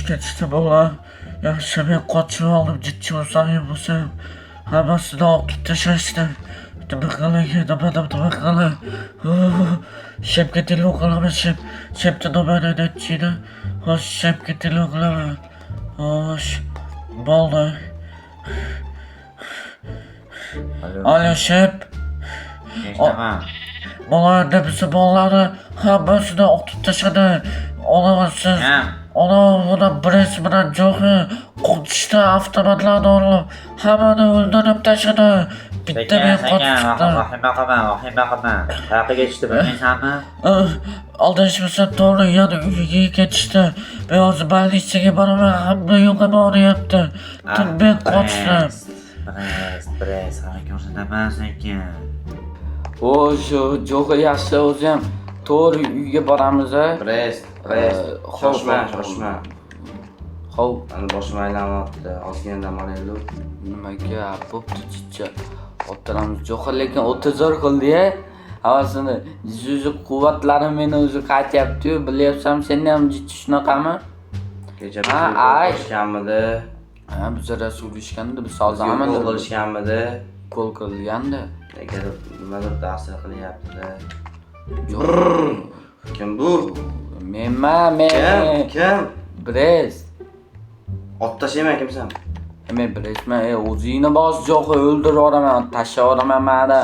Ketishdi bola. Yaxshi, men qochib oldim, jiddiy bo'lsam bo'lsam. Hammasini otib tashlashdi. Nima qilay, nima, nima qilay? Shepga telefon qilaman, shep. Shepni nomerini nechida? Xo'sh, shepga telefon qilaman. Xo'sh, bo'ldi. Alo. Alo, shep. Eshitaman. Bolalar, bizni bolalarni hammasini otib tashladi. Olamiz. Kim? Ona buni Brest bilan Jo'xi qochishdi, avtomatlarni olib, hammani o'ldirib tashladi. Bitta Sekin, men sekin, qochib chiqdim. Vahima qilma, vahima qilma. Qayoqqa ketishdi, bilmaysanmi? Aldashmasam to'g'ri, yana uyiga ketishdi. Men hozir больницаga boraman, hamma yo'g'im og'riyapti. Men qochdim. Brest, Brest, Brest, hali ko'rsataman sekin. Xo'sh, Jo'xa, yaxshi o'zi ham. To'g'ri uyga boramiz a. Brest, Brest. Xo'p, Shoshma, xo'p. Shoshma. Xo'p, Mani boshim aylanyapti. Ozgina dam olaylik. Nima gap, bo'pti, chicha. O'tiramiz, Jo'xa, lekin o'ta zo'r qildi-ya. Havasini, yuzi quvvatlarim meni o'zi qaytyapti-yu, bilyapsanmi, seni ham jiddiy shunaqami? Kecha Ha, bizni ay. qo'shganmidi? Ha, biz rosa urishganda, biz hozir Bizga hamma gol qilishganmidi? gol qilganda. Negadir nimadir ta'sir qilyapti. Yo'q. Kim bu? Menman, men. Kim? Kim? Brest. Ot tashlayman, kimsan? Men Brestman, o'zingni bos, Jo'xa, o'ldirib yuboraman, tashlab yuboraman mana.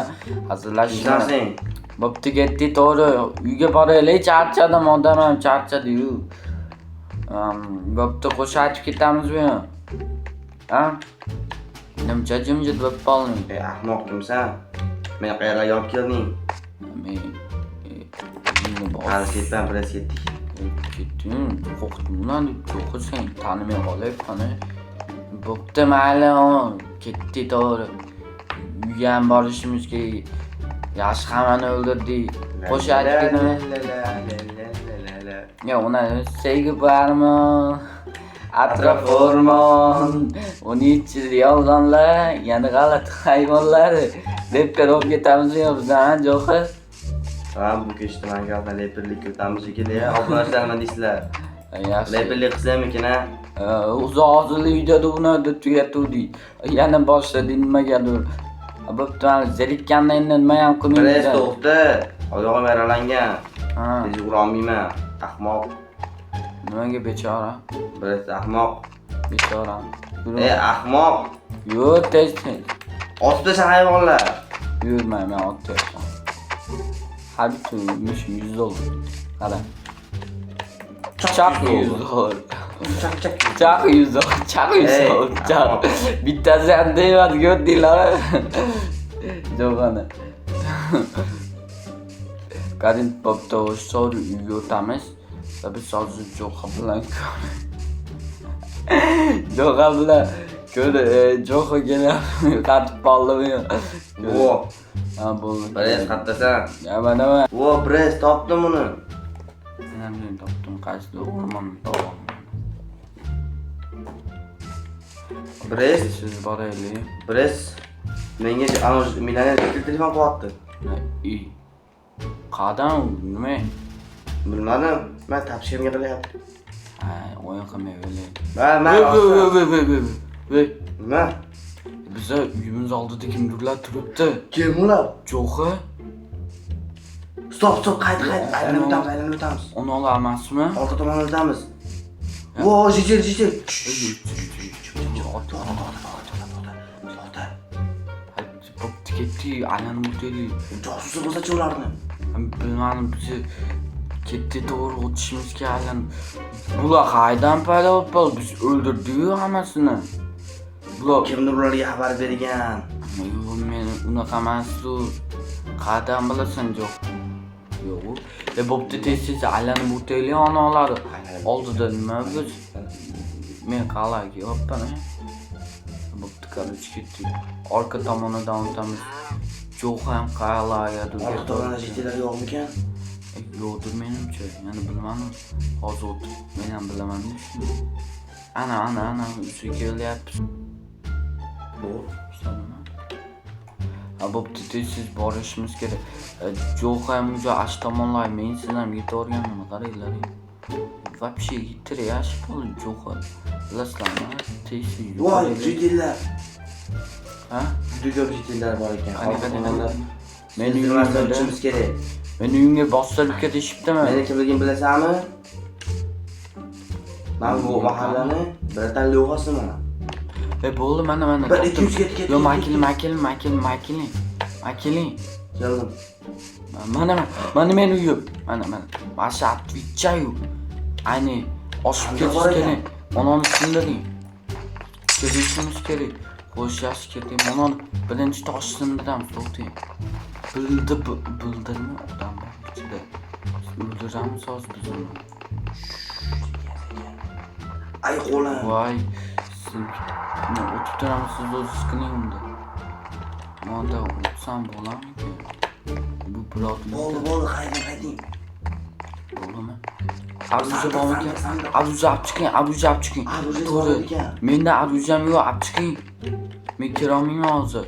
Hazillashma. Kimsan sen? Bo'pti, ketdik, to'g'ri. Uyga boraylik, charchadim, odam ham charchadi-yu. Bo'pti, qo'shiq aytib ketamizmi? Ha? Nimcha jimjit bo'lib qolding? Ey ahmoq, kimsan? Meni qayerlarga olib kelding? Men o'zingni bos. Hali ketman, Brest, ketdik. Ketding, qo'rqdim lan, Jo'xa, sen tanimay qolyapsan. Bo'pti, mayli, ketdik to'g'ri. Uyga ham borishimiz kerak. Yaxshi, hammani o'ldirdik. Qo'shiq aytib ketami? Ya, uni sevgi bormi? Atrof o'rmon, uni ichida yolg'onlar, yana g'alati hayvonlar. Reper bo'lib ketamizmi yo biz, ha, Jo'xa? Ha, bu kechda man reperlikka o'tamiz shekilli. Obunachilar nima deysizlar? Yaxshi. Reperlik qilsammikin, ha? O'zi hozir uyda uni tugatuvdik. Yana boshladi nimagadir. Bo'pti, mana zerikkandan endi nima ham qilmaymiz. Brest, to'xta. Oyog'im yaralangan. Ha, Tez yugurolmayman. Ahmoq. nimaga bechora? Brest, ahmoq. Bechora. Ey ahmoq. Yur, tez tez. Otib tasha hayvonlar. Yurma, men otyapman. Har bitta mushim $100. Qara. Chaq $100. Chak chak. Chaq $100. Chaq $100. Ey, Chaq. ahmoq. Bittasi ham tegmadi, ko'rdinglar. Jo'g'ani. Qarang, bo'pti, to'g'ri uyga o'tamiz. Va biz hozir Jo'xa bilan ko'r, Jo'xa kelyapti, qatib qoldimi? Vo, Ha, bo'ldi. Brest, qayerdasan? Ya, mana. Vo, Brest, topdim uni. Men ham seni topdim, qaysi o'rmonni topolmadim. Brest, Siz boraylik. Brest. Menga ana millioner telefon qilyapti. I. Qadam nima? Bilmadim. Men topishimga qilyapti. Ha, o'yin qilmay o'ylay. Ha, men Voy, voy, voy, voy, voy, voy. Nima? Biza uyimiz oldida kimdirlar turibdi. Kim ular? Jo'xa, Стоп, стоп, qayt, qayt. Aylanib o'tamiz, aylanib o'tamiz. onalar emasmi? Orqa tomondan o'tamiz. Vo, житель, житель. To'xta, To'xta, to'xta. Bo'pti, ketdik, aylanib o'taylik. Josus bo'lsa-chi ularni? Bilmadim, bizni ketdik, to'g'ri o'tishimiz kerak aylanib. Bular qaydan paydo bo'lib qoldi? Biz o'ldirdik-ku hammasini. Bular Kimdir ularga xabar bergan. Yo'q, men unaqa emas u. Qayerdan bilasan, yo'q. Yo'q. E, bo'pti, tez tez aylanib o'taylik onalar. Oldida nima biz? Men qal'aga kelyapman. Bo'pti, короче, ketdik. Orqa tomonidan o'tamiz. Jo'x ham qal'agadir. Orqa tomonda житель lar yo'qmikan? E, yo'qdir menimcha. Yana bilmadim. Hozir o'tib men ham bilaman shuni. Ana, ana, ana, o'sha kelyapti. Bu. Nima? Ha, bo'pti, tez tez borishimiz kerak. Jo'x ham уже ash tomonlar, men siz ham yetaverganman, qaranglar. Вообще trash bo'ldi, jo'xa. Bilasizlarmi? Tez Voy, житель lar. Ha? Juda ko'p житель lar bor ekan. Qani, qani, qani. Meni Meni uyimga uyimga kerak. Meni uyimga bostirib ketishibdimi? Meni kimligimni bilasanmi? Men bu mahallani biratan lug'asiman. E bo'ldi, mana mana. Bir, topdim. ikki, uch, ket, ket, Yo, ket, man keling, ket. man keling, man keling, man keling. Man keling. Keldim. Mana mana, mana meni uyim. Mana mana. Mana shu отвечаю. Ayni oshib Qanday ketish bor ekan? kerak. Mana sindiring. Ketishimiz kerak. Xo'sh, yaxshi keting. Mana birinchi tosh sindiramiz, to'xtang. Bildi, bildirma odam bor ichida. O'ldiramiz hozir biz uni. Ay qo'lim. Voy, siz ne o'tib turamiz, siz o'zingiz qiling unda. Mana o'tsam bo'larmikin? Bu birovni Bo'ldi, bo'ldi, qayting, qayting. Bo'ldimi? Оружие bormikan? Оружие olib chiqing, оружие olib chiqing. Оружие To'g'ri. bor ekan. Menda оружие m yo'q, olib chiqing. Men kirolmayman hozir.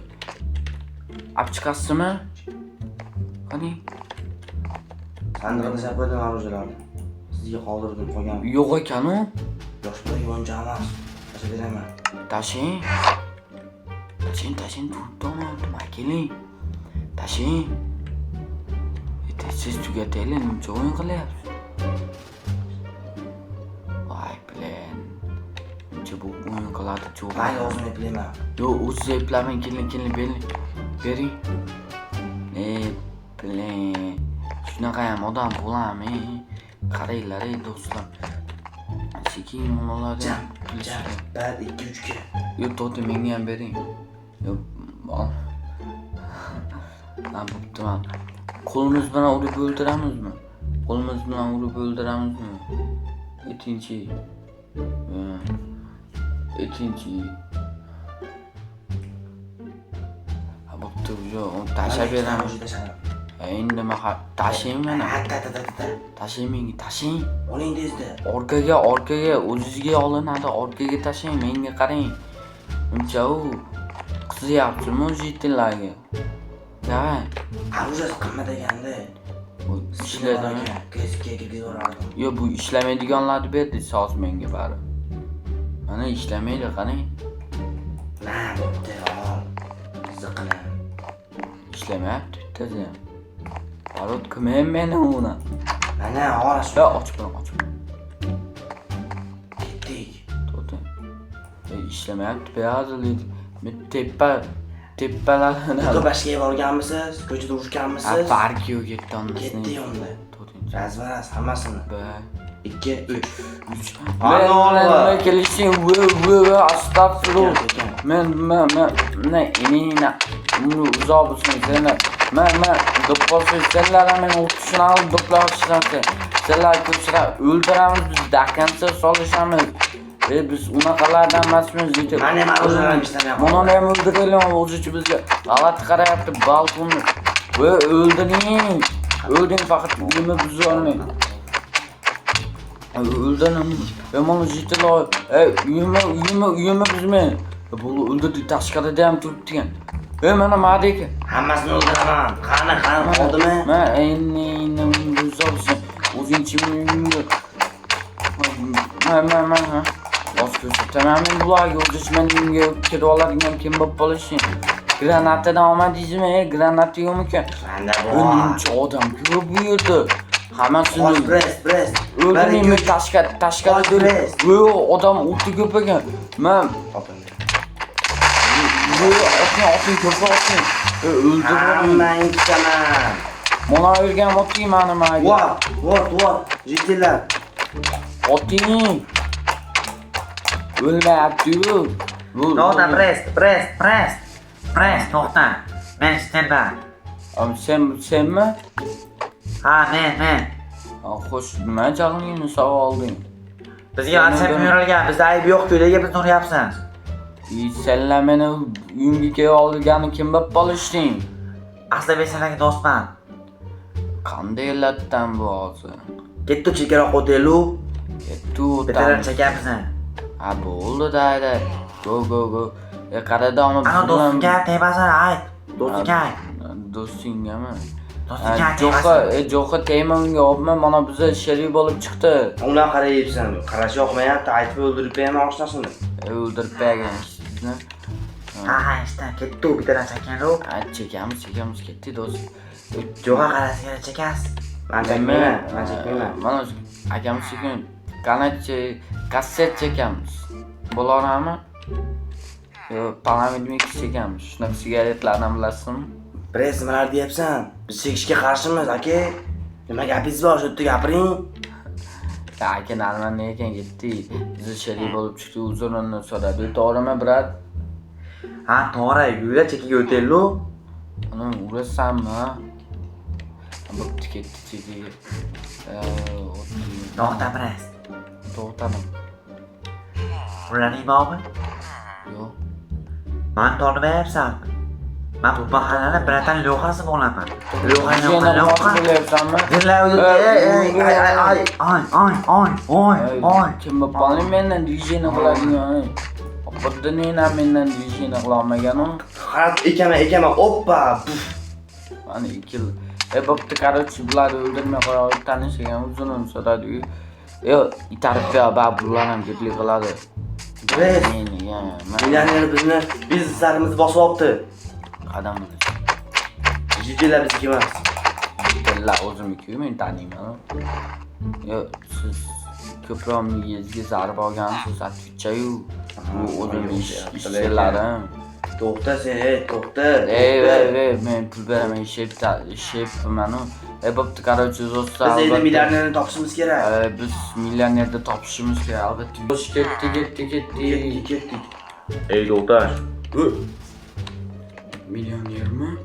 Olib chiqasizmi? Qani? Sandiqqa tashlab qo'ydim оружие larni. Sizga qoldirdim qolgan. Yo'q ekan u. Yosh bola yoncha emas. Tashlab beraman. Tashing. Tashing, tashing, turibdi, keling. Tashing. E, tez tugataylik, muncha o'yin qilyapsiz. Voy, блин. Muncha bu o'yin qiladi, jo'g'im. Mayli, o'zim eplayman. Yo'q, o'ziz eplamang, keling, keling, bering. Bering. E, блин. Shunaqa ham odam bo'ladimi? Qaranglar, ey do'stlar. Sekin ularni Jam, qilish jam. kerak. 1, 2, 3 ga. Yo'q, to'xta, menga ham bering. Yo'q, ol. Ha, bo'pti, man. Qo'limiz bilan urib o'ldiramizmi? Qo'limiz bilan urib o'ldiramizmi? Aytingchi. Ha. Aytingchi. Ha, bo'pti, yo'q, tashlab beramiz. Tashlab. Ha, endi man tashlang mana. Ha, ta ta ta ta. Tashlang menga, tashlang. Oling tezda. Orqaga, orqaga, o'zizga olinadi, orqaga tashlang, menga qarang. Uncha u qizyapsizmi житель larga? Давай. Оружие si qimmat ekanda. Bu ishladimi? Kresga kirgizib yuborardim. Yo'q, bu ishlamaydiganlarni berdi hozir menga bari. Mana ishlamaydi, qarang. Na, bo'pti, ol. Ziqini. Ishlamayapti bittasi ham. Parod qilmayman meni uni. Mana, ol shu. Ya, ochib qo'ying, ochib qo'ying. Ketdik. To'xtang. E, ishlamayapti, beyazli. Men tepa tepalardan. Ko'pashga borganmisiz? Ko'chada Ha, urushganmisiz? farqi yo'q, ketdi onasini. Ketdik unda. To'xtang. Razbaraz hammasini. Bir, 2, 3. uch. Ana Men o'g'li. nima kelishing, vı vı astagfirullah. Ekan, ekan. Men ne inina umri uzoq bo'lsin senlar. Men do'pposi senlar ham meni o'tishini olib do'plashsan. Senlar ko'chira o'ldiramiz biz, до конца solishamiz. E biz unaqalardan emasmiz deydi. Mana ham оружие larim ishlamayapti. Mana ham o'ldiraylik o'zicha bizga. G'alati qarayapti balkonni. Va o'ldiring. O'lding faqat uyimni buzib olmang. O'ldiring. Yomon житель lar. Ey uyimni buzmang. Bu o'ldirdik tashqarida ham turibdi ekan. Ey mana mayda ekan. Hammasini o'ldiraman. Qani, qani qoldimi? Man endi endi buzobsin. O'zingchi uyimga. Man. Hozir ko'rsataman men bularga o'zicha meni uyimga kirib oladigan kim bo'lib qolishing. Granatadan olmadingizmi? Ey, granata yo'qmikan? Manda bor. O'nuncha odam ko'p bu yerda. Hammasini Oz press, press. o'ldirmayman men tashqari tashqarida. Press. Yo'q, odam o'ta ko'p ekan. Man Topildi. yo'q, oting, oting, ko'proq oting. O'ldirib Hammangni tutaman. Mana yerga ham oting mani maga. Вот, вот, вот. Житель lar. Oting. O'lmayapti-yu. Bu To'xta, press, press, press. Press, to'xta. Men Stenberg. Am sen senmi? Ha, men, men. Ha, xo'sh, nima jag'ingni savol olding? Bizga WhatsApp yuborilgan, bizda ayb yo'q-ku, nega bizni uryapsiz? E, senlar meni uyimga kelib olgani kim bo'lib qolishding? Aslida men senlarga do'stman. Qanday illatdan bu hozir? Ketdi chekkaroq o'taylik. Ketdi Bittadan o'tamiz. chekamiz. Ha, bo'ldi daydi. Go go go. E, qarada Ana do'stingga tegmasin, ayt. Do'stingga ayt. Do'stingami? Do'stingga Jo'xa, jo'xa tegma unga, obma, mana biza sherik bo'lib chiqdi. Ular qarayapsan. Qarash yoqmayapti, aytib o'ldirib beraman oshnasini. O'ldirib bergan sizni. Ha, ha, ishdan ketdi u bittadan chekkan u. Ha, chekamiz, chekamiz, ketdik do'st. Jo'xa qarasiga chekasiz. Men chekmayman, men chekmayman. Mana akamiz sekin qanacha kasset chekamiz. Bo'laverami? Yo, Palamid mix chekamiz. Shunaqa sigaretlarni bilasizmi? Press nimalar deyapsan? Biz chekishga qarshimiz, aka. Nima gapingiz bor, shu yerda gapiring. Ya aka normal ekan ketdik. Biz sherik bo'lib chiqdi, uzrini so'radi. To'g'rimi, брат? Ha, to'g'ri, yo'lda chekiga o'taylik. Uni urasanmi? Bo'pti, ketdi chekiga. To'xta, press. To'xtadim. Ularning bormi? Yo'q. Man tonimayapsanmi? Man bu mahallani biratan lo'qasi bo'laman. Lo'qa, lo'qa, Yana lo'qa. bo'lyapsanmi? Ay, ay, ay, ay, ay, ay, ay, ay. Kim bo'lib mendan движение qiladigan? Xuddi ham mendan движение qila olmagan u. Qarab ekaman, ekaman, oppa. Buf. Mana ikki yil. E bo'pti, короче, bularni o'ldirmay qo'yaylik, tanishgan uzunini so'radi. Yo, itarib ba bular ham ko'plik qiladi. Press. Meni, ya, man Millioner bizni bizneslarimizni bosib olibdi. qadam bilasiz. Jijilar bizniki emas. Tillar o'zimniki, men taniyman. Yo, siz ko'proq miyangizga zarba olgansiz, отвечаю. Bu o'zim ishchilarim. To'xta sen, ey, to'xta. Ey, To'xta. ey, ey, men pul beraman, shep manu. E bo'pti, короче, do'stlar. Biz endi millionerni topishimiz kerak. Biz millionerni topishimiz kerak albatta. Xo'sh, ketdi, ketdi, ketdi. Ketdik, ketdik. Ey, to'xtash. Millionermi?